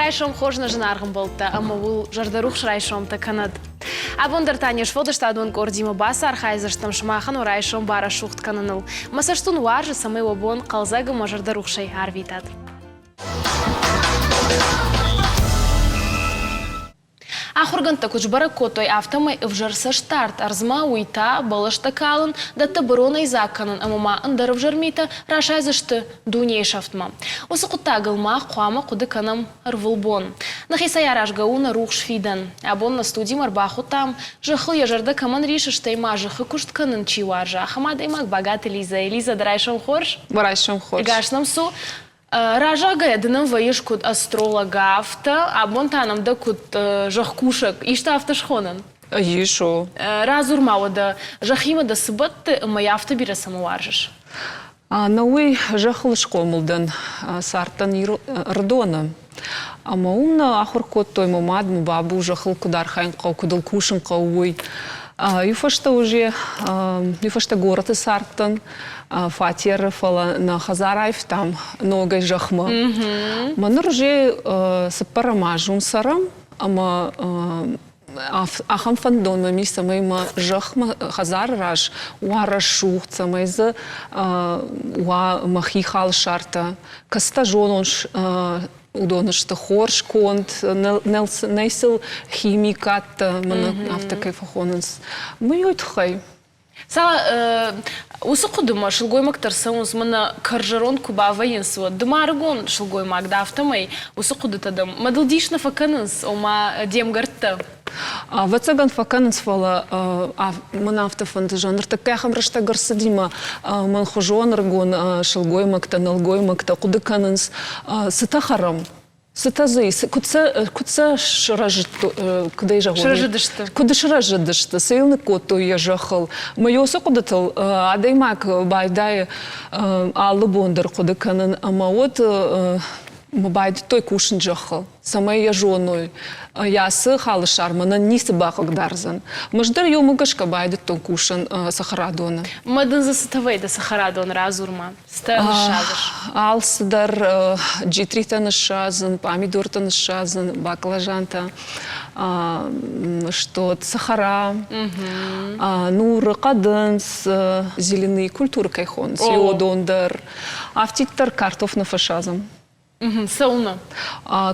Райсом хорз нӕ зынаргъ ӕмбӕлттӕ ӕмӕ уыл зӕрдӕрухс райсомтӕ кӕнӕд. Абон дӕр та не сфӕлдыстадон къордимӕ бацархайдзыстӕм сымахӕн уӕ райсом барӕсугъд кӕныныл. Мӕ цӕст уын уарзы, цӕмӕй уӕ бон хъӕлдзӕг ӕмӕ зӕрдӕрухсӕй арвитат. Ахуыргӕндтӕ куыд сбӕрӕг кодтой, афтӕмӕй ӕвзӕр цӕстдард ӕрдзмӕ, уый та бӕлӕстӕ калын, дӕттӕ быронӕй дзаг кӕнын ӕмӕ ма ӕндӕр ӕвзӕр митӕ расайдзысты дунейы сӕфтмӕ. Уыцы хъуыддагыл мах хъуамӕ хъуыды кӕнӕм ӕрвылбон. Нӕхицӕй аразгӕ у нӕ рухс фидӕн. Абон нӕ студимӕ ӕрбахуыдтам, зӕххыл йӕ зӕрдӕ кӕмӕн рисы, стӕй ма зӕххы куыст кӕнын чи уарзы, ахӕм адӕймаг Багаты Лизӕ. Лизӕ, дӕ райсом хорз! Райсом хорз! Ӕгас нӕм цу! Разагъгӕйӕ ды нӕм вӕййыс куыд астролог, афтӕ, абон та нӕм дӕ куыд зӕхкусӕг, исты афтӕ схонӕн? Ис, о. Радзур ма уӕдӕ, зӕххимӕ дӕ цы бӕтты ӕмӕ йӕ афтӕ бирӕ цӕмӕ уарзыс? Науӕй зӕххыл схъомыл дӕн, цардтӕн Ӕрыдоны. Ӕмӕ уым нӕ ахуыр кодтой мӕ мад, мӕ бабу, зӕххыл куыд архайын хъӕуы, куыд ыл кусын хъӕуы, уый. Иу фӕстӕ уже, иу фӕстӕ горӕты цардтӕн, фатеры, фӕлӕ нӕ хӕдзар аивтам ногӕй зӕхмӕ. Мӕ ныр уже цыппӕрӕм аз уым цӕрӕм, ӕмӕ ахӕм фӕндон мӕм ис, цӕмӕй мӕ зӕхх мӕ хӕдзары раз уа рӕсугъд, цӕмӕй дзы уа мӕхи халсартӕ, кӕцытӕ зонон уыдон сты хорз конд, нӕй сыл химикаттӕ, мӕнӕ афтӕ кӕй фӕхонынц. Мый уый тыххӕй. Уыцы хъуыдымӕ сылгоймӕгтӕ рцӕуынц, мӕнӕ кӕрзӕронд куы бавӕййынц, уӕд ды ма ӕрыгон сылгоймаг дӕ, афтӕмӕй уыцы хъуыдытӕ дӕм мӕ дыл дис нӕ фӕкӕнынц, ома де мгӕрттӕ? Ӕвӕццӕгӕн фӕкӕнынц, фӕлӕ мӕн афтӕ фӕнды, зӕгъ, ныртӕккӕ ахӕм рӕстӕг ӕрцыди мӕ мӕн хуызон ӕрыгон сылгоймӕгтӕ, нӕлгоймӕгтӕ хъуыды кӕнынц, цытӕ хӕрӕм, Цытӕ дзы куыд сӕ куыд сӕ сырӕзыдтой, куыд ӕй зӕгъон? Сырӕзыдысты. Куыд сырӕзыдысты, цы йыл ныккодтой йӕ зӕххыл. Мӕ уыцы хъуыдытыл адӕймаг байдайы алы бон дӕр хъуыды кӕнын ӕмӕ уӕд байдыдтой кусын зӕххыл, цӕмӕй йӕ зоной, йӕ ацы халсар мӕнӕн ницы бахъыгдардзӕн. Мӕз дӕр иумӕ гӕсгӕ байдыдтон кусын цӕхӕрадоны. Мӕ дын дзы цы тӕвӕй дӕ цӕхӕрадон радзур-ма. Цытӕ ныссадзыс? Алцыдӕр джитритӕ ныссадзын, пъамидортӕ ныссадзын, баклажантӕ, что цӕхӕра, нуры, хъӕдындз, зеленые культуры кӕй хонынц, йодон дӕр. Афтиддӕр картоф нӕ фӕсадзӕм. Цӕуылнӕ?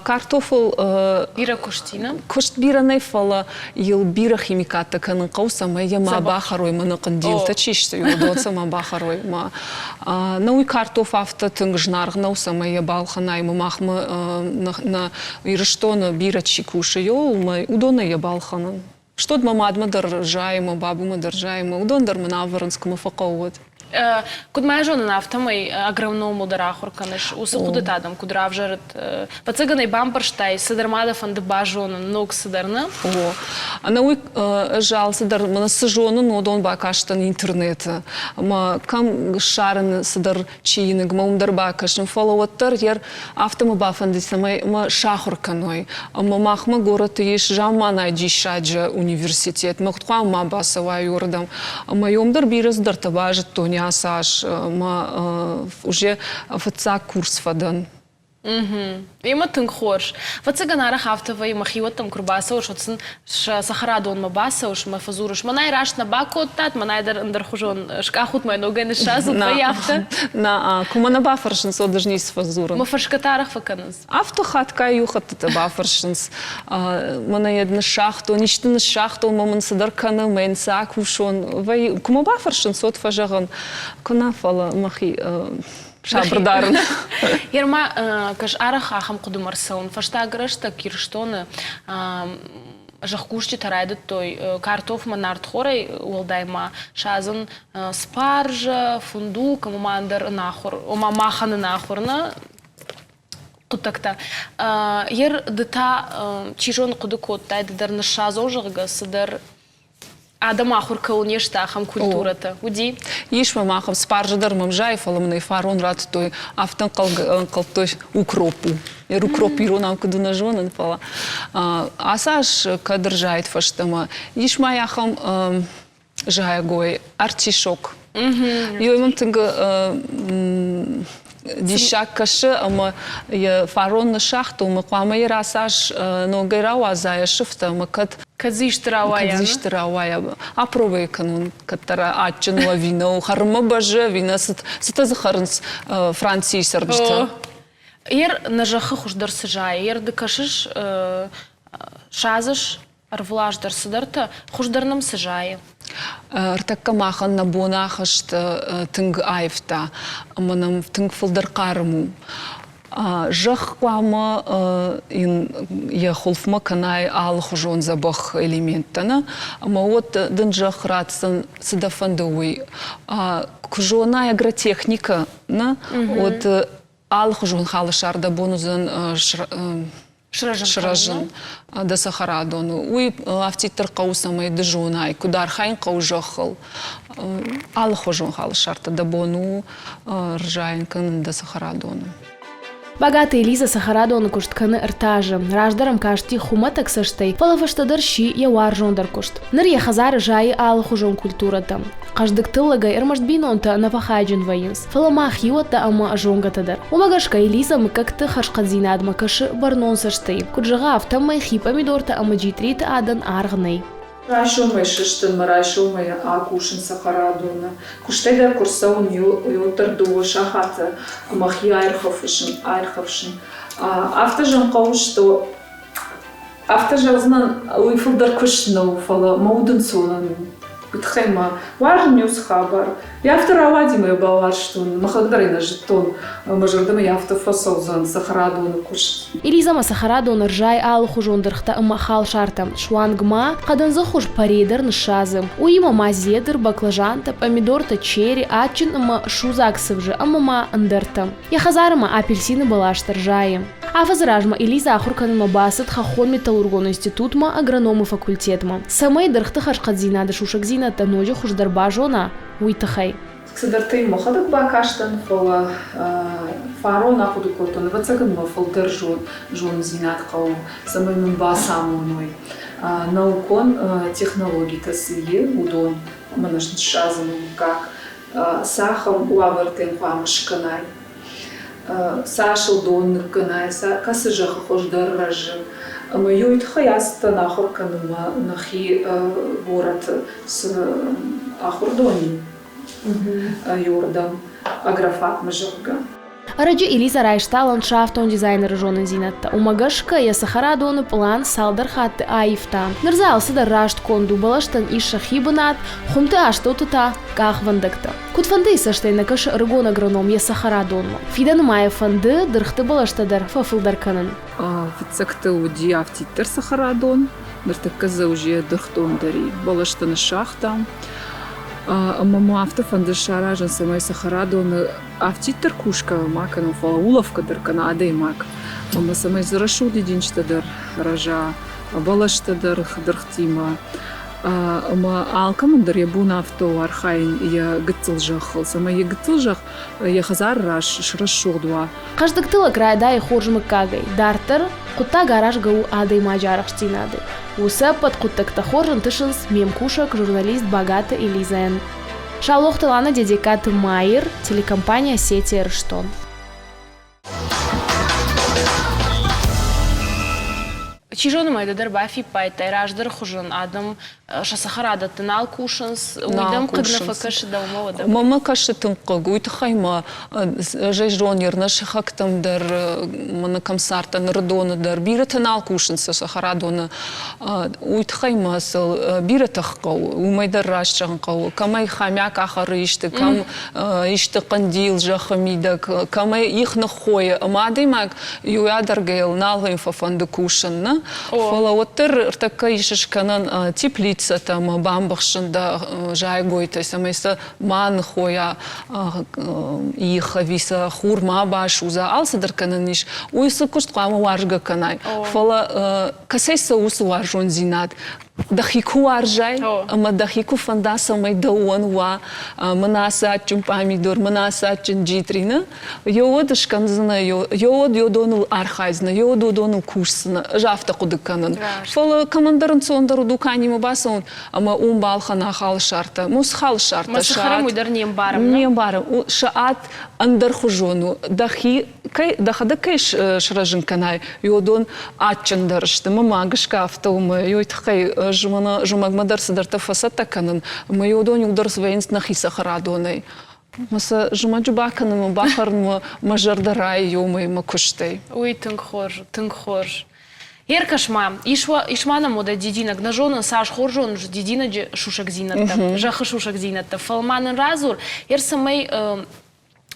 Картофыл бирӕ куыст и, нӕ? Куыст бирӕ нӕй, фӕлӕ йыл бирӕ химикаттӕ кӕнын хъӕуы, цӕмӕй йӕ ма бахӕрой, мӕнӕ хъындилтӕ чи сты, уыдон сӕ ма бахӕрой. Ма нӕ уый картоф афтӕ тынг зынаргъ нӕу, цӕмӕй йӕ балхӕнай. Мӕ махмӕ нӕ Ирыстоны бирӕ чи кусы, уыдонӕй йӕ балхӕнын. Стод мӕ мадмӕ дӕр зайы, мӕ бабумӕ дӕр зайы, мӕ уыдон дӕр мын ӕвӕрынц, куы мӕ фӕхъӕуы, уӕд. Куыд ма зонын, афтӕмӕй агрономыл дӕр ахуыр кӕныс. Уыцы хъуыдытӕ дӕм куыд равзӕрыд? Ӕвӕццӕгӕн ӕй бамбӕрстай, цыдӕр ма дӕ фӕнды базонын, ног цыдӕр, нӕ? О. Ӕнӕуый ӕз алцыдӕр мӕнӕ цы зонын, уыдон бакастӕн интернеты. Ӕмӕ кӕм ссарын цыдӕр чиныгмӕ, уым дӕр бакӕсын, фӕлӕ уӕддӕр йӕ афтӕ мӕ бафӕндыд, цӕмӕй мӕ сахуыр кӕной. Ӕмӕ махмӕ горӕты ис замманай диссаджы университет, мӕ куыд хъуамӕ ма бацӕуай уырдӕм. Ӕмӕ йом дӕр бирӕ цыдӕртӕ базыдтон ацы аз мӕ уже фыццаг курс фӕдӕн. Емӕ тынг хорз. Ӕвӕццӕгӕн арӕх афтӕ вӕййы, мӕ хиуӕттӕм куы рбацӕуыс, уӕд сын сӕ цӕхӕрадонмӕ бацӕуыс мӕ фӕдзурыс, мӕнӕй раст нӕ бакодтат, мӕнӕй дӕр ӕндӕрхуызон скъахут мӕ ногӕй ныссадзут, вӕййы афтӕ? Нӕ, куы мӕ нӕ бафӕрсынц, уӕд ӕз ницы фӕдзурын. Мӕ фӕрсгӕ та арӕх фӕкӕнынц? Афтӕ хатгай иу хӕттыты бафӕрсынц. Мӕнӕ йӕ ныссагътон, исты ныссагътон, мӕ мын цыдӕр кӕны, мӕ йын цы акусон. Вӕййы, куы мӕ бафӕрсынц, уӕд фӕзӕгъын, куы нӕ, фӕлӕ мӕхи сабыр дарын. Ерма, кӕс арӕх ахӕм хъуыдымӕ рцӕуын. Фӕстаг рӕстӕг Ирыстоны зӕхкусджытӕ райдыдтой картофмӕ нартхорӕй уӕлдай ма садзын спаржӕ, фундук ӕмӕ ма ӕндӕр ӕнахуыр, ома махӕн ӕнахуыр нӕ хъуыддӕгтӕ. Ер ды та, чи зоны, хъуыды кодтай, ды дӕр ныссадзон, зӕгъгӕ, цыдӕр адӕм ахуыр кӕуыл не сты, ахӕм культурӕтӕ. Уыди? Ис мӕм ахӕм спаржы дӕр мӕм зайы, фӕлӕ мын ӕй фарон радтой, афтӕ ӕнхъӕлдтой укроп у. Укроп иронау куыд нӕ зонын, фӕлӕ ацы аз кӕд ӕрзайд фӕстӕмӕ. Ис ма ахӕм зайӕгой артишок. Йой мӕм тынг. Диссаг кӕсы ӕмӕ йӕ фарон ныссагъта, ӕмӕ хъуамӕ йӕ рацас ногӕй рауадза йӕ сыфтӕ ӕмӕ кӕд Кӕд дзы исты рауайа? Кӕд дзы исты рауайа. Апробӕй кӕнон, кӕддӕр адджын у ӕви нӕу, хӕрынмӕ бӕззы ӕви нӕ, цытӕ дзы хӕрынц Францийы цӕрджытӕ. Ер нӕ зӕххы хуыздӕр цы зайы, ер ды кӕсыс, садзыс ӕрвылаз дӕр цыдӕртӕ, хуыздӕр нӕм цы зайы? Ӕртӕккӕ махӕн нӕ бон ахызт тынг аивта ӕмӕ нӕм тынг фылдӕр хъарм у. Зӕхх хъуамӕ йын йӕ хуылфмӕ кӕнай алыхуызон дзӕбӕх элементтӕ, нӕ? Ӕмӕ уӕд дын зӕхх ратдзӕн, цы дӕ фӕнды, уый. Куы зонай агротехникӕ, нӕ, уӕд алыхуызон халсар дӕ бон уыдзӕн сырӕзын дӕ цӕхӕрадоны. Уый афтиддӕр хъӕуы, цӕмӕй ды зонай, куыд архайын хъӕуы зӕххыл. Алыхуызон халсартӕ дӕ бон у рзайын кӕнын дӕ цӕхӕрадоны. Багаты Элиза цӕхӕрадоны куыст кӕны ӕртӕ азы. Раздӕр ӕм касти хуымӕтӕг цӕстӕй, фӕлӕ фӕстӕдӕр сси йӕ уарзондӕр куыст. Ныр йӕ хӕдзары зайы алыхуызон культурӕтӕ. Хъӕздыг тыллӕгӕй ӕрмӕст бинонтӕ нӕ фӕхайджын вӕййынц, фӕлӕ ма хиуӕттӕ ӕмӕ зонгӕтӕ дӕр. Уымӕ гӕсгӕ Элиза мыггӕгты хӕрзхъӕддзинадмӕ кӕсы бӕрнон цӕстӕй. Куыд зӕгъы, афтӕмӕй хи пъамидортӕ ӕмӕ джитъриты адӕн аргъ нӕй. Райсомӕй сыстын мӕ райсомӕй акусын цӕхӕрадоны. Куыстӕй дӕр куы рцӕуын, уӕддӕр дыууӕ сахаты мӕхи аирхӕфсын. аирхӕфсын. Афтӕ зын хъӕуы, что Афтӕ зӕгъдзынӕн, уый фылдӕр куыст нӕу, фӕлӕ мӕ удӕнцонӕн у. Уый тыххӕй мӕ уарзын уыцы хабар. Йӕ афтӕ рауади мӕ йӕ бауарзтон, мӕхӕдӕг дӕр ӕй нӕ зыдтон, мӕ зӕрдӕмӕ йӕ афтӕ фӕцӕудзӕн цӕхӕрадоны куыст. Элизӕмӕ цӕхӕрадоны рзайы алыхуызон дыргътӕ ӕмӕ халсартӕ, суанг ма хъӕдындзы хуыз паре дӕр ныссадзы. Уыимӕ ма дзедыр, баклажантӕ, пъамидортӕ, черри, адджын ӕмӕ судзаг цывзы ӕмӕ ма ӕндӕртӕ. Йӕ хӕдзары ма апельсины бӕлас дӕр зайы. Афӕдзы размӕ Элиза ахуыр кӕнынмӕ бацыд хӕххон-металлургон институтмӕ агрономы факультетмӕ, цӕмӕй дыргъты хӕрзхъӕддзинады сусӕгдзинӕдтӕ ноджы хуыздӕр базона, уый тыххӕй. Цыдӕртӕ мӕхӕдӕг бакастӕн, фӕлӕ фарон ахъуыды кодтон, ӕвӕццӕгӕн мӕ фылдӕр зонындзинад хъӕуы, цӕмӕй мын бацамоной наукон технологитӕ цы и, уыдон мын ӕз ныссадзын мыггаг цахӕм уавӕртӕм хъуамӕ скӕнай, цас ыл дон ныккӕнай, кӕцы зӕххы хуыздӕр рӕзы. Ӕмӕ уый тыххӕй ацыдтӕн ахуыр кӕнынмӕ нӕхи горӕты цы ахуырдон и, иуырдӕм, агрофакмӕ, зӕгъгӕ. Ӕрӕджы Элиза райста ландшафтон дизайнеры зонындзинӕдтӕ. Уымӕ гӕсгӕ йӕ цӕхӕрадоны пълан цалдӕр хатты аивта. Ныр дзы алцыдӕр раст конд у, бӕлӕстӕн ис сӕхи бынат, хуымты астӕуты та къахвӕндӕгтӕ. Куыдфӕндыйы цӕстӕй нӕ кӕсы ӕрыгон агроном йӕ цӕхӕрадонмӕ. Фидӕны ма йӕ фӕнды дыргъты бӕлӕстӕ дӕр фӕфылдӕр кӕнын. Фыццӕгты уыди афтиддӕр цӕхӕрадон, ныртӕккӕ дзы уже дыргъдон дӕр и. Бӕлӕстӕ ныссагътам. Ӕмӕ мӕ афтӕ фӕнды саразын, цӕмӕй цӕхӕрадоны афтиддӕр кусгӕ ма кӕнон, фӕлӕ улӕфгӕ дӕр кӕна адӕймаг. Ӕмӕ цӕмӕй дзы рӕсугъд дидинджытӕ дӕр рӕза, бӕлӕстӕ дӕр дыргътимӕ. Ӕмӕ алкӕмӕн дӕр йӕ бон афтӕ у архайын йӕ гыццыл зӕххыл, цӕмӕй йӕ гыццыл зӕхх йӕ хӕдзары раз срӕсугъд уа. Хъӕздыгты лӕг райдайы хорз мыггагӕй. Дарддӕр хъуыддаг аразгӕ у адӕймаджы арӕхстдзинадӕй. Уыцы ӕппӕт хъуыддӕгтӕ хорз ӕнтысынц ме мкусӕг журналист Багаты Элизӕйӕн. Саулохты Лана Дедегкаты Майыр, телекомпания Осетия Ирыстон. Чи зоны, ма ды дӕр бафиппайдтай, раздӕры хуызӕн адӕм сӕ цӕхӕрадӕтты нал кусынц, уый дӕм хъыг нӕ фӕкӕсы дӕумӕ уӕдӕ? Мӕнмӕ кӕсы тынг хъыг. Уый тыххӕй ма ӕз зонир нӕ сыхӕгтӕм дӕр, мӕнӕ кӕм цардтӕн, Ӕрыдоны дӕр, бирӕтӕ нал кусынц сӕ цӕхӕрадоны. Уый тыххӕй ма сыл бирӕ тых хъӕуы, уымӕй дӕр раст зӕгъын хъӕуы. Кӕмӕй хомяк ахӕры исты, кӕм исты хъӕндил зӕххы мидӕг, кӕмӕй их ныххойы, ӕмӕ адӕймаг иу адӕргӕйыл нал ӕм фӕфӕнды кусын, нӕ? Фӕлӕ уӕддӕр ӕртӕккӕ ис скӕнӕн теплицӕтӕ ӕмӕ бамбӕхсын дӕ зайӕгойтӕ, цӕмӕй сӕ ма ныххойа их ӕви сӕ хур ма басудза, алцыдӕр кӕнӕн ис. Уый цы куыст хъуамӕ уарзгӕ кӕнай. Фӕлӕ кӕцӕй цӕуы уыцы уарзондзинад? Дӕхи куы уарзай ӕмӕ дӕхи куы фӕнда, цӕмӕй дӕуӕн уа мӕн ацы адджын пъамидор, мӕн ацы адджын джитрины, йоуӕд скӕндзынӕ, йоуӕд йодоныл архайдзынӕ, йоуӕд уыдоныл кусдзынӕ. Ӕз афтӕ хъуыды кӕнын. Фӕлӕ кӕмӕндӕр ӕнцондӕр у дуканимӕ бацӕуын ӕмӕ уым балхӕна халсартӕ. Мус халсартӕ. Мӕ сыхӕрӕм уый дӕр не мбарӕм. Не мбарӕм. Сӕ ад ӕндӕрхуызон у. Дӕхи кӕй дӕхӕдӕг кӕй сырӕзын кӕнай, уыдон адджындӕр сты. Мӕ ма гӕсгӕ афтӕ у мӕ уый тыххӕй ӕз мӕнӕ зымӕгмӕ дӕр цыдӕртӕ фӕцӕттӕ кӕнын, ӕмӕ уыдон иуылдӕр свӕййынц нӕхи цӕхӕрадонӕй. Мӕ сӕ зымӕджы бакӕнынмӕ, бахӕрынмӕ мӕ зӕрдӕ райы иумӕ мӕ куыстӕй. Уый тынг хорз у, тынг хорз. Ӕркӕс-ма, ис, ис ма нӕм уӕдӕ дидинӕг. Нӕ зонын, цас хорз зоныс дидинӕджы сусӕгдзинӕдтӕ, зӕххы сусӕгдзинӕдтӕ. Фӕлӕ ма нын радзур, ер цӕмӕй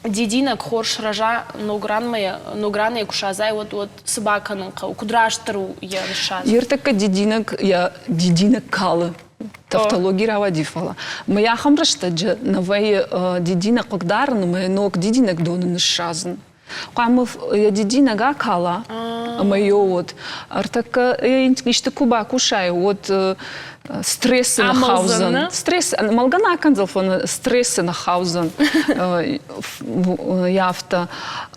дидинӕг хорз сырӕза ног ранмӕ, ног ранӕй куы садзай, уӕд уӕд цы бакӕнын хъӕуы? Куыд растдӕр у йӕ ныссадз? Ертӕккӕ дидинӕг йӕ дидинӕг калы. Тавтологи рауади, фӕлӕ мӕ ахӕм рӕстӕджы нӕ вӕййы дидинӕг хъыгдарын ӕмӕ ног дидинӕг доны ныссадзын. Хъуамӕ йӕ дидинӕг акала ӕмӕ йӕ уӕд ӕртӕккӕ исты куы бакусай, уӕд стрессы ныххаудзӕн. Стресс, мӕлгӕ нӕ акӕндзӕн, фӕлӕ стрессы ныххаудзӕн афтӕ.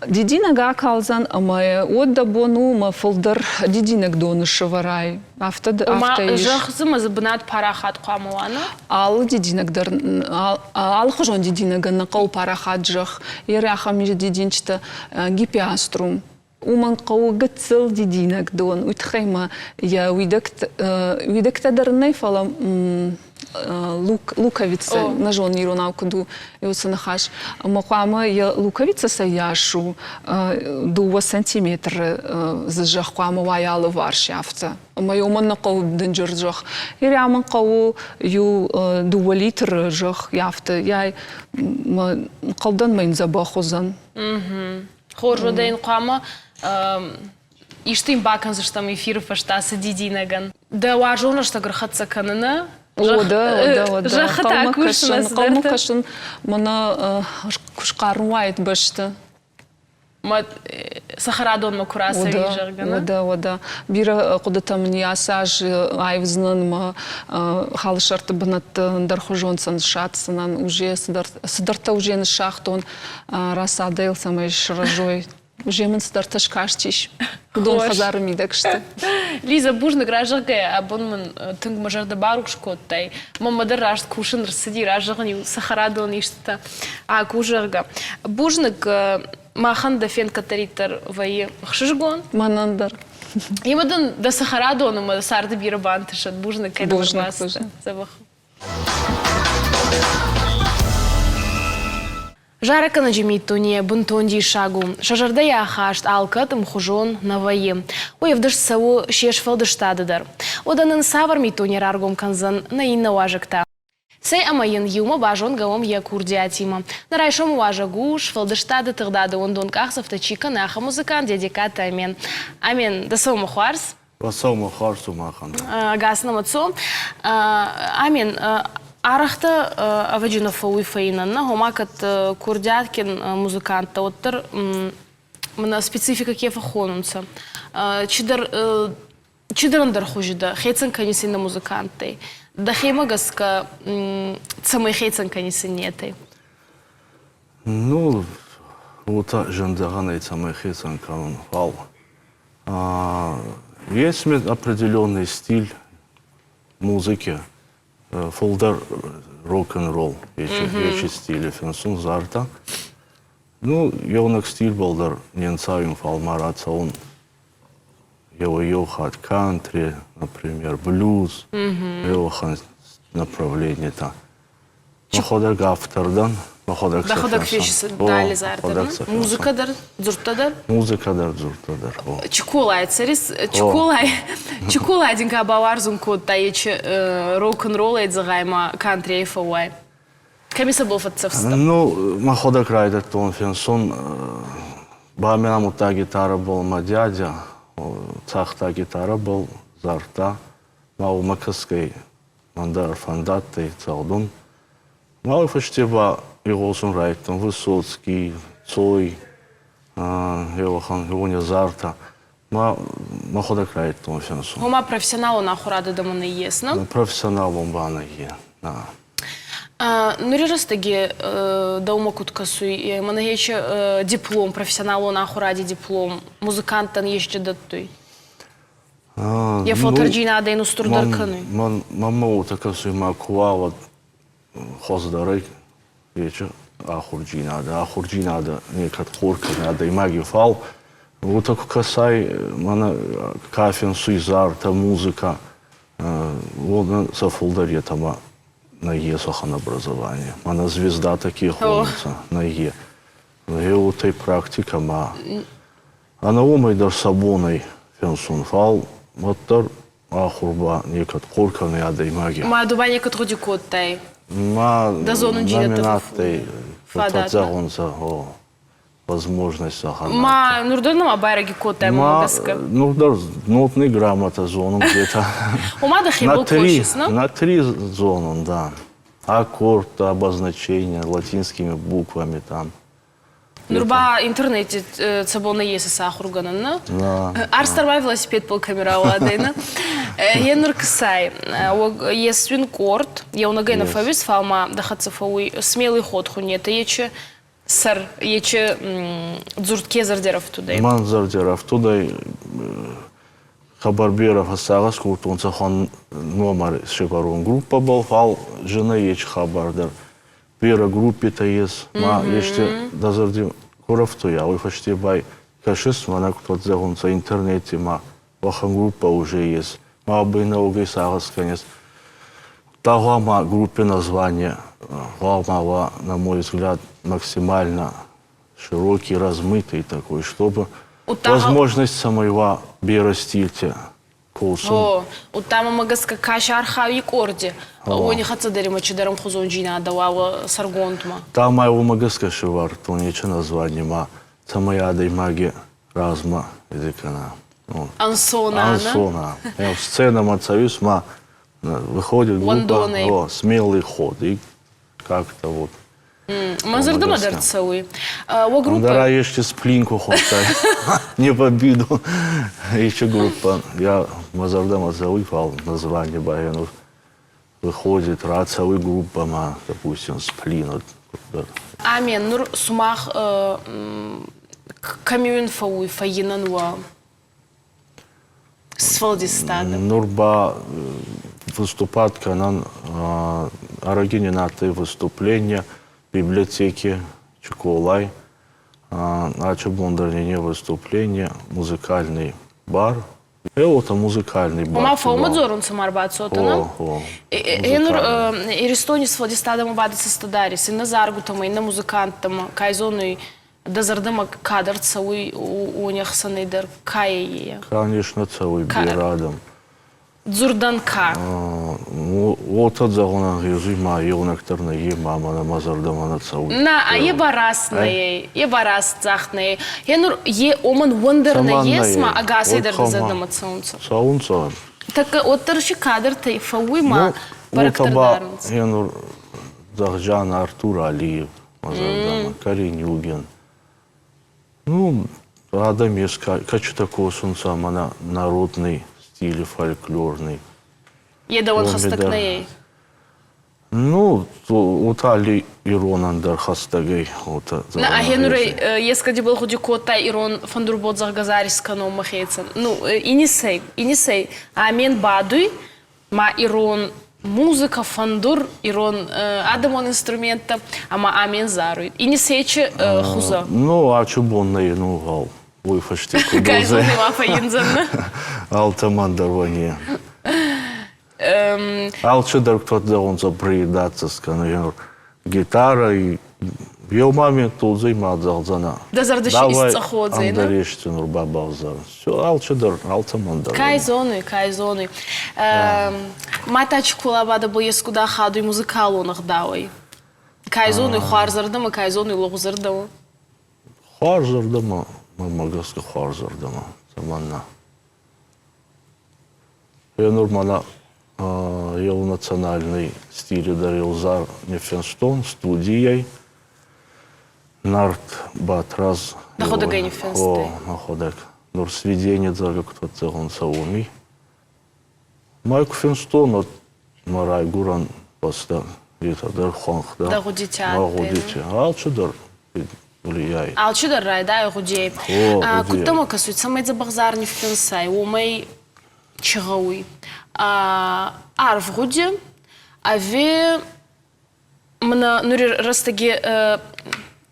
Дидинӕг акалдзӕн ӕмӕ уӕд дӕ бон у мӕ фылдӕр дидинӕг доны сывӕрай. Афтӕ афтӕ ис. Зӕхх дзы мӕ дзы бынат парахат хъуамӕ уа, нӕ? Алы дидинӕг дӕр, алыхуызон дидинӕгӕн нӕ хъӕуы парахат зӕхх. Йе ахӕм ис дидинджытӕ гиппиаструм. Уымӕн хъӕуы гыццыл дидинӕг дон. Уый тыххӕй ма йӕ уидӕгтӕ дӕр нӕй, фӕлӕ луковица, нӕ зонын иронау куыд у уыцы ныхас. Ӕмӕ хъуамӕ йӕ луковица цӕйас у, 2 сантиметры дзы зӕхх хъуамӕ уа йӕ алыварс афтӕ. Ӕмӕ уымӕн нӕ хъӕуы дынджыр зӕхх. Ирӕ мын хъӕуы иу 2 литры зӕхх афтӕ. Йай хъӕлдӕн мӕ йын дзӕбӕх уыдзӕн. Хорз, уӕдӕ йын хъуамӕ исты йын бакӕндзыстӕм эфиры фӕстӕ ацы дидинӕгӕн. Дӕ уарзон рӕстӕг ӕрхӕццӕ кӕныны Зӕххытӕ кусынц. Хъӕумӕ кӕсын, мӕнӕ куы схъарм уаид бӕсты. Цӕхӕрадонмӕ куы рацӕуи, зӕгъгӕ. Уӕдӕ, уӕдӕ. Бирӕ хъуыдытӕ мын ацы аз аивдзынӕн мӕ халсарты бынӕтты ӕндӕрхуызон сӕ ныссадздзынӕн. Уже цыдӕртӕ уже ныссагътон рассадӕйыл, цӕмӕй сырӕзой. Уже мын цыдӕртӕ скастис. Уыдон хӕдзары мидӕг сты. Лиза, бузныг разӕгъгӕ, абон мын тынг мӕ зӕрдӕ барухс кодтай. Мӕнмӕ дӕр раст кусын рцыди, разӕгъын-иу цӕхӕрадон истытӕ аку, зӕгъгӕ. Бузныг, махӕн дӕ фенд кӕддӕриддӕр вӕййы ӕхсызгон. Мӕнӕн дӕр. Ӕмӕ дын дӕ цӕхӕрадоны мӕ царды бирӕ бантысӕд. Бузныг, кӕй дӕм ӕрбацыдтӕ. Дзӕбӕх. Зарӕггӕнӕджы миддуне бынтон диссаг у. Сӕ зӕрдӕйы ахаст алкӕд ӕмхуызон нӕ вӕййы. Уый ӕвдыст цӕуы се сфӕлдыстады дӕр. Уӕдӕ нын цавӕр миддуне раргом кӕндзӕн нӕ иннӕ уазӕг та? Цӕй ӕмӕ йын иумӕ базонгӕ уӕм йӕ курдиатимӕ. Нӕ райсомы уазӕг у, сфӕлдыстады тыгъдады уӕндон къахдзӕфтӕ чи кӕны, ахӕм музыкант Дедекаты Амен. Амен, дӕ сӕумӕ хуарз! Сӕумӕ хуарз сумахӕн. Ӕгас нӕмӕ цо. Амен, арӕхдӕр ӕвӕджи нӕ фӕууй фӕйнӕн, нӕ, гъома кӕд курдиатгин музыканттӕ, уӕддӕр мӕнӕ спецификӕ ке фӕххонунцӕ. Чидӕр чидӕр ӕндӕр хузи дӕ, хецӕн кӕнис иннӕ музыканттӕй. Дӕхемӕ гӕсгӕ цӕмӕй хецӕн кӕнис иннетӕй? Ну, уотӕ зӕндзӕгъӕнӕй цӕмӕй хецӕн кӕнун, фал Есть определенный стиль музыки, фулдӕр рок-н-ролл ечи стили финсун зартӕ. Ну, еунӕг стильбӕл дӕр не нцайун, фал ма рацӕун еуӕй-еу хатт кантри, например, блюз, еуӕхӕн направлениетӕ. Мӕхуӕдӕг автор дӕн, мӕхуӕдӕг Дӕхуӕдӕг фесис дали зар дӕр, музыка дӕр, дзурдтӕ дӕр? Музыка дӕр, дзурдтӕ дӕр. Чиколай цӕрис, Чиколай, Чиколай дин ка бауарзун кодта, ечи рок-н-роллӕй дзӕгъӕй ма кантрийӕй фӕууай? Кӕми цӕбӕл фӕццӕфстӕ? Ну, мӕхуӕдӕг райдӕдтон финсун. Ба мин амудта гитарӕбӕл мӕ дядя, цагъта гитарӕбӕл, зардта. Ма уымӕ кӕсгӕй мӕн дӕр фӕндадтӕй цӕгъдун. Ма уой фӕсте ба игъосун райдӕдтон Высоцкий, Цой, еуӕхӕн уони зартӕ. Ма мӕхуӕдӕг райдтон финсун. Гъома профессионалон ахурадӕ дӕмӕ нӕййес, нӕ? Профессионалон ба нӕййе, на. Нури рӕстӕги дӕумӕ куд кӕсуй, мӕнӕ ечи диплом, профессионалон ахуради диплом музыканттӕн есчи дӕттуй? Е фӕлтӕрджийнадӕ устурдӕр кӕнуй? Мӕнмӕ уотӕ кӕсуй, ма ку уа, уӕд хуӕздӕрӕй ечи ахурджийнадӕ. Ахурджийнадӕ некӕд хъор кӕнуй адӕймаги, фал уотӕ ку кӕсай, мӕнӕ ка финсуй зартӕ, музыка, уонӕн сӕ фулдӕр етӕмӕ нӕййес уӕхӕн образование. Мӕнӕ звездатӕ ке хонунцӕ, нӕййе. Гъе уотӕй практикӕ ма ӕнӕ уомӕй дӕр сӕ бон ӕй финсун, фал уӕддӕр ахур ба некӕд хъор кӕнуй адӕймаги. Ма ду ба некӕд гъуди кодтай? Ма Дӕ зонундзийнӕдтӕ нӕ мин адтӕй, фадат. зӕгъунцӕ, гъо, возможность сӕхӕн. Ма нур дӕр нӕма байрӕги кодтай мӕ гӕсгӕ? Нур дӕр нотный грамота зонун где-то. Ома дӕхебӕл косис, на? На три зонун, да. Аккорд, обозначения латинскими буквами там. Нур ба интернети цӕбӕл нӕййес ӕ ахургӕнӕн, нӕ? Арс дӕр ма велосипедбӕл кӕми рауадӕй, нӕ? Е нур кӕсай, ес уин къорд, еунӕгӕй нӕ фӕууис, фал ма дӕ хӕццӕ фӕууй смелый ход хунетӕ, ечи сӕр, ечи дзурд ке зӕрдӕрӕфтудӕй? Мӕн зӕрдӕрӕфтудӕй хъӕбӕр берӕ фӕссагъӕс кодтонцӕ цӕхуӕн номер сӕвӕрун группӕбӕл, фал зин ӕй ечи хабар дӕр. Берӕ группитӕ ес, ма ести дӕ зӕрди ку рӕфтуйа, уой фӕсте ба кӕсис, мӕнӕ куд зӕгъунцӕ интернети ма уӕхӕн группӕ уже ес, ма абӕй нӕуӕгӕй сагъӕс кӕнис. Гъуама группе название гъуама уа, на мой взгляд, максимально широкий, размытый такой, чтобы возможность самой уа берӕ стильте косун. О, удта мӕмӕ гӕсгӕ кӕс архауи къорди, уони хӕццӕ дӕр имӕ чидӕр ӕмхузонджийнадӕ уа сӕргондмӕ. Там ай уомӕ гӕсгӕ сӕвардтон ечи название ма, цӕмӕй адӕймаги размӕ иди кӕна. Ӕнцон Ӕнцон, Сценӕмӕ цӕуис ма выходит группа, о, смелый ход, и как-то вот. Мӕ зӕрдӕмӕ дӕр цӕуй. Уӕ группа... Дара еште сплинку хоттай. Не в обиду. Еще группа. Я мӕ зӕрдӕмӕ цӕуй, фал название баянов выходит, рацӕуй группа ма, допустим, сплин. Амен, нур сумах кӕми уин фӕууй фӕййинӕн уӕ сфӕлдистадӕ? Нур ба выступать кӕнӕн ӕрӕги не адтӕй выступление библиотеки Чиколай. Ачи бон дӕр не выступление, музыкальный бар. Э, музыкальный бар. Ома фӕумӕ дзорунцӕ ма ӕрбацотӕ, нӕ? Енур Иристони сфӕлдистадӕмӕ бадӕ цӕстӕдарис, иннӕ заргутӕмӕ, иннӕ музыканттӕмӕ, кай зонуй, дӕ зӕрдӕмӕ кадӕр цӕуй уони ӕхсӕнӕй дӕр кайӕй? Конечно, цӕуй берӕ адӕм. Дзурдӕн ка? Уотӕ зӕгъун ӕнгъезуй ма еунӕг дӕр нӕййе ма мӕнӕ мӕ зӕрдӕмӕ нӕ цӕуй. На, е ба раст нӕй, е ба раст загъд нӕй. Е нур е омӕн уӕндӕр нӕййес ма ӕгасӕй дӕр дӕ зӕрдӕмӕ цӕунцӕ. Цӕунцӕ. Тӕккӕ уӕддӕр си кадӕртӕй фӕууй ма бӕрӕгдӕр дарунцӕ. Е нур Зӕгъджан Артур Алиев мӕ зӕрдӕмӕ, Коренюгин. Ну, адӕм ес, кӕчитӕ косунцӕ мӕнӕ народный стили, фольклорный. Е дӕуӕн хӕстӕг нӕ ӕй? Ну, уотӕ алли иронӕн дӕр хӕстӕг ӕй. Уотӕ На, ӕхе ескӕди был гъуди кодта ирон фӕндурбод зӕгъгӕ зар искӕнун мӕхецӕн. Ну, инисӕй, инисӕй амен бадуй, ма ирон музыка, фӕндур, ирон адӕмон инструменттӕ ӕма амен заруй. Инисечи хузӕ. Ну, ачи бон нӕ ну гъӕу. Уой фӕсте ку Кайзони ма фӕййиндзӕн. Алтӕмӕн дӕр уони. Алчидӕр кто зӕгъунцӕ приедаться скӕнуй гитара и еу момент тулдзӕй ма зӕгъдзӕнӕ. Дӕ зӕрдӕ си исцъӕх уодзӕй, ӕндӕр ести нур бабавзар. Все, алчидӕр, алцӕмӕн дӕр. Кай зонуй, кай зонуй. Ма та Чиколабада бо ескуда хадуй музыкалон ӕгъдауӕй. Кай зонуй хуарзӕрдӕмӕ, кай зонуй лӕгъузӕрдӕмӕ. Хуарзӕрдӕмӕ, мӕнмӕ гӕсгӕ хуарзӕрдӕмӕ. Цӕмӕннӕ? Енур мӕнӕ еу национальный стили дӕр еу зар ниффинстон студийӕй. Нарт Батраз. Нӕхуӕдӕг ӕй ниффинстай? О, нӕхуӕдӕг. Нур сведение зӕгъгӕ куд фӕццӕгъунцӕ, уоми. Ма ку финстон, уӕд мӕ райгурӕн бӕстӕ етӕ дӕр хуӕнхтӕ. Дӕ гъудитӕ Мӕ гъудитӕ. Алчидӕр влияет. Алчидӕр райдайы гъудийӕй. О, Куд дӕмӕ кӕсуй, цӕмӕй дзӕбӕх ниффинсай, уомӕй чи гъӕуй? Арф гъуди ӕви мӕнӕ нури рӕстӕги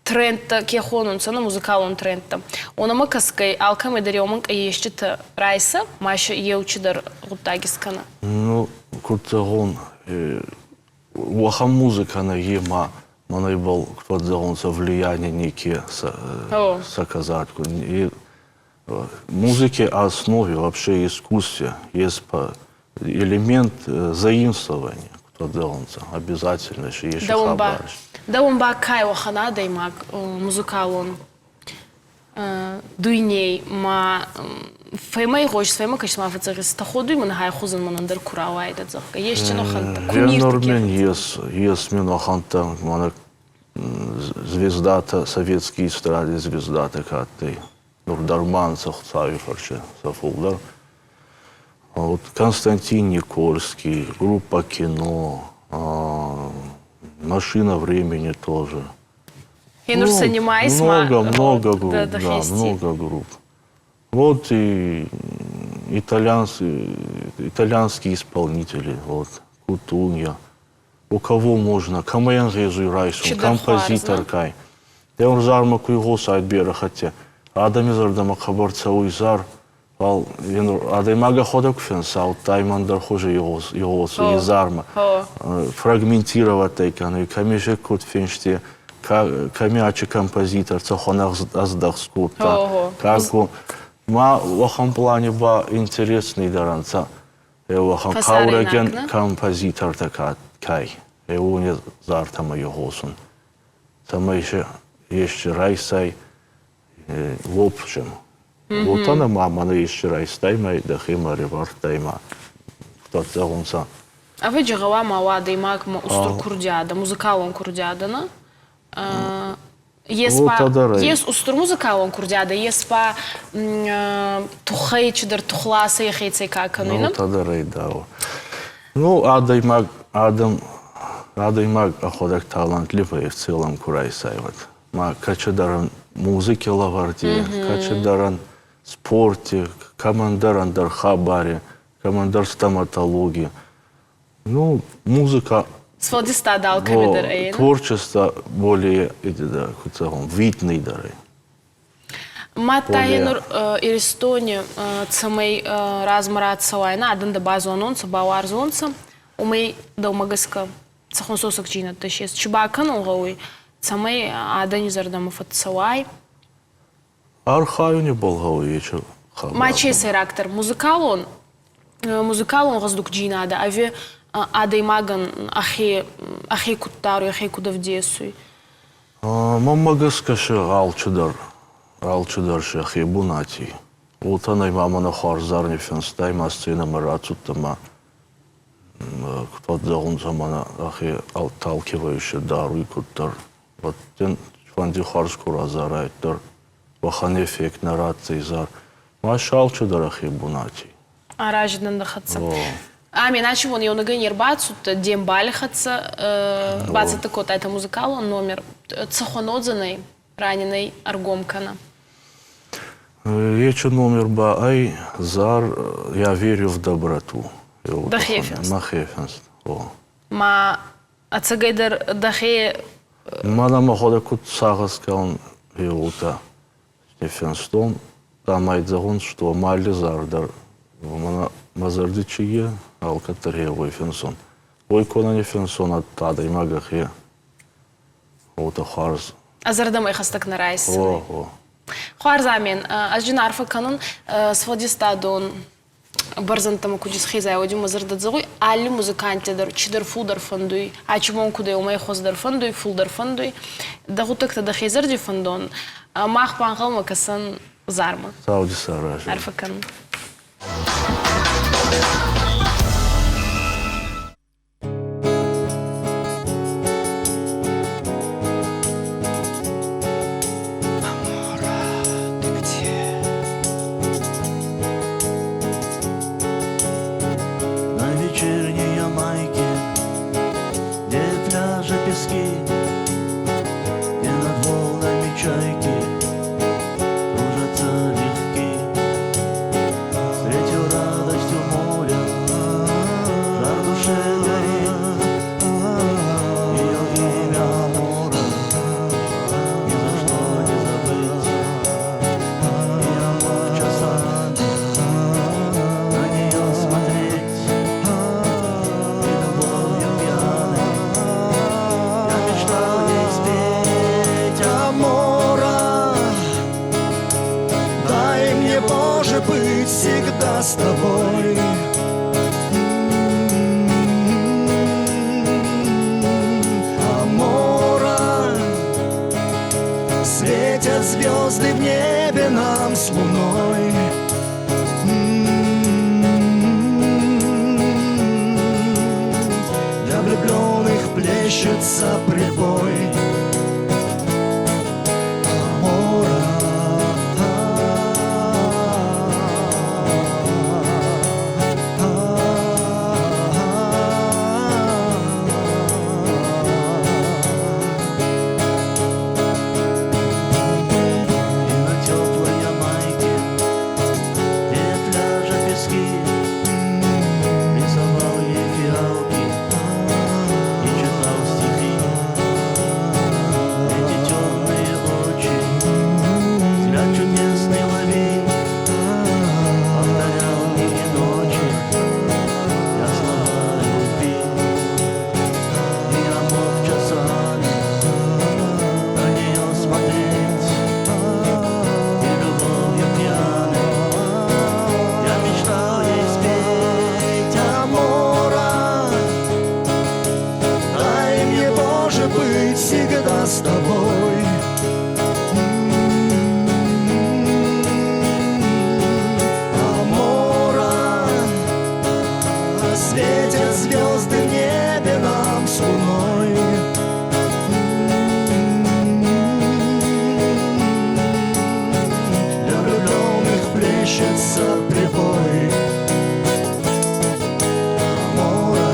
трендтӕ ке хонунцӕ, нӕ музыкалон трендтӕ, уонӕмӕ кӕсгӕй алкӕмӕй дӕр еумӕн есчитӕ райса, ма си еу чидӕр гъуддаг искӕна. Ну, куд зӕгъон, уӕхӕн музыка нӕ ма мӕнӕй был, куд зӕгъунцӕ, влияние неке саказать. И музыке основе вообще искусстве есть элемент заимствования, куд зӕгъунцӕ, обязательно еще хабар. Дӕуӕн ба кай уӕхӕн адӕймаг музыкалон дуйней ма фӕмӕ игъосис, фӕмӕ кӕсис ма фӕцӕгъис, тӕходуй мын хай хузӕн мӕнӕн дӕр ку рауайдӕ, зӕгъгӕ. Есчи нохӕнттӕ, кумирти Нормен ес, ес ми нохӕнттӕ, мӕнӕ звездатӕ, советский эстраде звездатӕ ка адтӕй. Нур дӕр ма нцӕ Хуцауи фӕрце сӕ фулдӕр. Вот Константин Никольский, группа «Кино», «Машина времени» тоже. Я ну, занимаюсь много, много групп, да, много групп. Вот и итальянские, итальянские исполнители, вот, Кутунья. У кого можно, кӕмӕн гъезуй райсун, композитор кай. Деур зармӕ ку игъосайд берӕ хатте. Адӕми зӕрдӕмӕ хъӕбӕр цӕуй зар, фал адӕймаг ӕхуӕдӕг ку фенса, удта им ӕндӕр хузи игъосуй зармӕ. Фрагментировать кӕнуй, кӕми же куд финсти, кӕми ачи композитор цӕхуӕн ӕздӕхт кодта. Как ма уӕхӕн плани ба интересный дӕр ӕнцӕ. Уӕхӕн хъаурӕгин композитортӕ кай, уони зартӕмӕ игъосун. Цӕмӕй се есчи райсай, в общем. Вот она мама мӕнӕ есчи райстай ма дӕхемӕ ӕрӕвардтай ма куд зӕгъунцӕ. Ӕвӕджи гъӕуама уа адӕймагмӕ устур курдиадӕ, музыкалон курдиадӕ, нӕ? Ес ба, ес устур музыкалон курдиадӕ, ес ба туххӕй чидӕр тухласӕ ехецӕй ка кӕнуй, нӕ? Уотӕ да. Ну, адӕймаг, адӕм, адӕймаг ӕхуӕдӕг талантливый в целом ку райсай, вот. Ма кӕчидӕрӕн музыки лӕвӕрди, кӕчидӕрӕн спорти, кӕмӕндӕр ӕндӕр хабари, кӕмӕндӕр стоматологи. Ну, музыка Сфӕлдистадӕ алкӕми дӕр ӕй. Творчество более, куд зӕгъон, видный дӕр ӕй. Мадта нур Иристони цӕмӕй размӕ рацӕуай, нӕ адӕн дӕ базононцӕ, бауарзонцӕ, уымӕй дӕумӕ гӕсгӕ цӕхуӕн сосӕгдзийнӕдтӕ ес? Чи бакӕнун гъӕуй, цӕмӕй адӕни зӕрдӕмӕ фӕццӕуай? Архайуни бол гъӕуй ечи хабар. Ма чи сӕйрагдӕр музыкалон музыкалон гъӕздугдзийнадӕ ӕви адӕймагӕн ӕхе ӕхе куд даруй, ӕхе куд ӕвдесуй? Мӕнмӕ гӕсгӕ си алчидӕр, алчидӕр сӕхе бунати. Уотӕ нӕй ма мӕнӕ хуарз зар ниффинстай ма сценӕмӕ рацудтӕ ма куд зӕгъунцӕ мӕнӕ ӕхе отталкивающий даруй куддӕр. Вот фӕнди хуарз ку разарай дӕр уӕхӕн эффект нӕ ратдзӕй зар. Ма си алчидӕр ӕхе бунати. Арази дӕн дӕ хӕццӕ. Ами иначе вон еунӕгӕй не рбацудтӕ, де мбали хӕццӕ бацӕттӕ кодтайтӕ музыкалон номер. Цӕхуӕн уодзӕнӕй раненӕй ӕргом кӕнӕ? Ечи номер ба ӕй зар «Я верю в доброту». Дӕхе финст? Мӕхе финст, о. Ма ӕцӕгӕйдӕр дӕхе Мӕнӕ мӕхуӕдӕг куд сагъӕс кӕнун, уотӕ финстон. Цӕмӕй зӕгъун, что алли зар дӕр мӕнӕ мӕ зӕрди чи е, алкӕддӕр е уой финсун. Уой ку нӕ финсун, адӕймаг ӕхе уотӕ хуарз. А зӕрдӕмӕ хӕстӕг нӕ райсдзӕнӕй. О, о. Хуарз Амен, ӕз дин арфӕ кӕнун сфӕлдистадон бӕрзӕндтӕмӕ ку исхезай, уӕд имӕ зӕрдӕ зӕгъуй, алли музыканттӕ дӕр чидӕр фулдӕр фӕндуй, ачи бон куд ӕй, уомӕй хуӕздӕр фӕндуй, фулдӕр фӕндуй. Дӕ гъуддӕгтӕ дӕхе зӕрди фӕндон. Мах бангъӕлмӕ кӕсӕн зармӕ. Сауди саразӕ. Арфӕ кӕнун. Амора, ты где? с тобой. Амора, светят звезды в небе нам с луной. Для влюбленных плещется прибой. И на теплой Ямайке, где пляжа пески, Рисовал ей фиалки и читал стихи. Эти темные очи, взгляд чудесный ловил, Повторял дни и ночи я слова любви. И я мог часами на нее смотреть, и любовью пьяной я мечтал ей спеть. Амора, дай мне, Боже, быть всегда с тобой. Амора, светят звезды в небе нам с луной. Для влюбленных плещется прибой. Амора.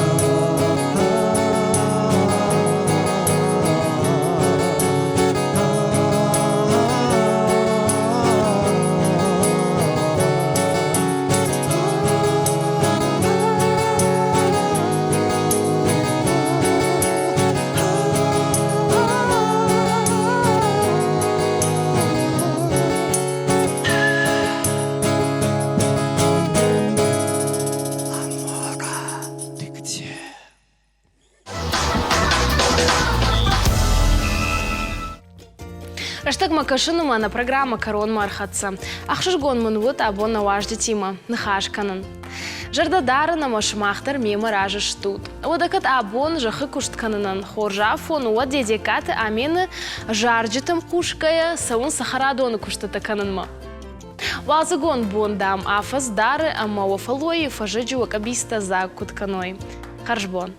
Ты где? Рӕстӕгмӕ кӕсын ӕмӕ нӕ программӕ кӕронмӕ ӕрхӕццӕ. Ӕхсызгон мын уыд абон нӕ уазджытимӕ ныхас кӕнын. Зӕрдӕ дарын ӕмӕ сымах дӕр мемӕ разы стут. Уӕдӕ кӕд абон зӕххы куыст кӕнынӕн хорз афон у, уӕд Дедегкаты Амены зарджытӕм хъусгӕйӕ цӕуын цӕхӕрадоны куыстытӕ кӕнынмӕ. Уалдзыгон бон, дам, афӕдз дары ӕмӕ уӕ фӕллойы фӕззӕджы уӕ къӕбицтӕ дзаг куыд кӕной. Хӕрзбон!